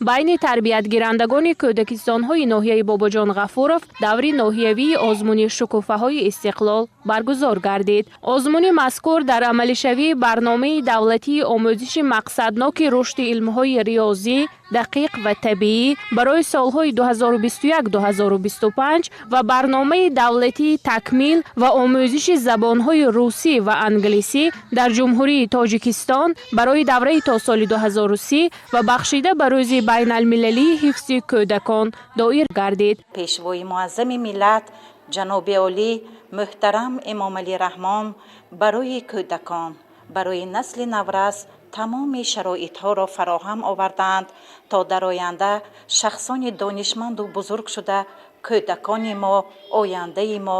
Байни тарбиятгирандагони кӯдакистонҳои ноҳияи Бобоҷон Ғафуров даври ноҳиявии озмуни «Шукуфаҳои истиқлол» баргузор гардид. Озмуни мазкур дар амалишавии барномаи давлатии омӯзиши мақсадноки рушди илмҳои риёзӣ, дақиқ ва табиӣ барои солҳои 2021-2025 ва барномаи давлатии такмил ва омӯзиши забонҳои русӣ ва англисӣ дар Ҷумҳурии Тоҷикистон барои давраи то соли 2030 ва бахшида ба Рӯзи байналмилалии ҳифзи кӯдакон доир гардид. Пешвои муаззами миллат, ҷаноби олӣ муҳтарам Эмомалӣ Раҳмон барои кӯдакон, барои насли наврас тамоми шароитҳоро фароҳам овардаанд, то дар оянда шахсони донишманду бузург шуда, кӯдакони мо ояндаи мо,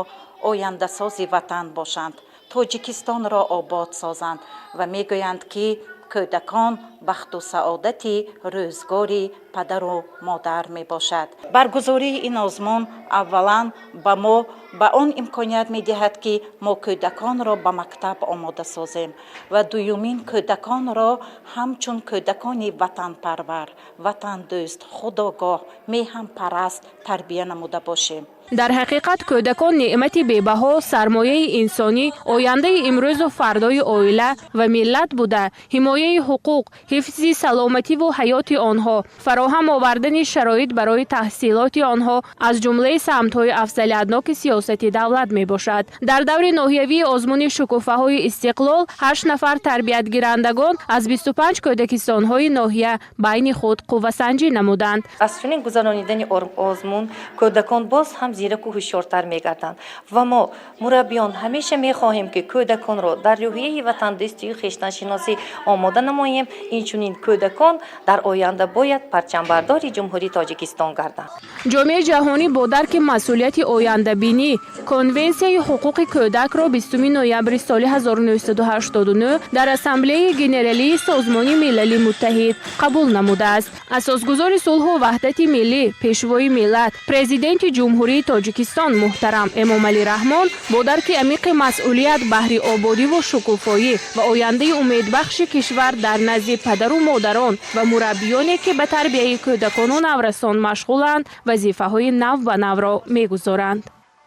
ояндасози ватан бошанд, Тоҷикистонро обод созанд. Ва мегӯянд, ки кӯдакон бахту саодати рӯзгори падару модар мебошад. Баргузории ин озмун аввалан ба мо ба он имконият медиҳад, ки мо кӯдаконро ба мактаб омода созем ва дуюмин, кӯдаконро ҳамчун кӯдакони ватанпарвар, ватандӯст, худогоҳ, меҳанпараст тарбия намуда бошем. Дар ҳақиқат, кӯдакон неъмати бебаҳо, сармояи инсонӣ, ояндаи имрӯзу фардои оила ва миллат буда, ҳимояи ҳуқуқ, ҳифзи саломативу ҳаёти онҳо, фароҳам овардани шароит барои таҳсилоти онҳо аз ҷумлаи самтҳои афзалиятноки сиёсати давлат мебошад. Дар даври ноҳиявии озмуни «Шукуфаҳои истиқлол» ҳашт нафар тарбиятгирандагон аз 25 кӯдакистонҳои ноҳия байни худ қуввасанҷӣ намуданд. Аз чунин гузаронидани озмун кӯдакон боз ҳам зираку ҳушёртар мегарданд ва мо, мураббиён, ҳамеша мехоҳем, ки кӯдаконро дар рӯҳияи ватандӯстию хештаншиносӣ омода намоем. Инчунин кӯдакон дар оянда бояд парчамбардори Ҷумҳурии Тоҷикистон гарданд. Ҷомеаи ҷаҳонӣ бо дарки масъулияти ояндабинӣ Конвенсияи ҳуқуқи кӯдакро 20 ноябри соли 1989 дар Ассамблеяи Генералии Созмони Милали Муттаҳид қабул намудааст. Асосгузори сулҳу ваҳдати миллӣ, Пешвои миллат, Президенти Ҷумҳурии Тоҷикистон муҳтарам Эмомалӣ Раҳмон бо дарки амиқи масъулият баҳри ободиву шукуфоӣ ва ояндаи умедбахши кишвар дар назди падару модарон ва мураббиёне, ки ба тарбияи кӯдакону наврасон машғуланд, вазифаҳои нав ба навро мегузоранд.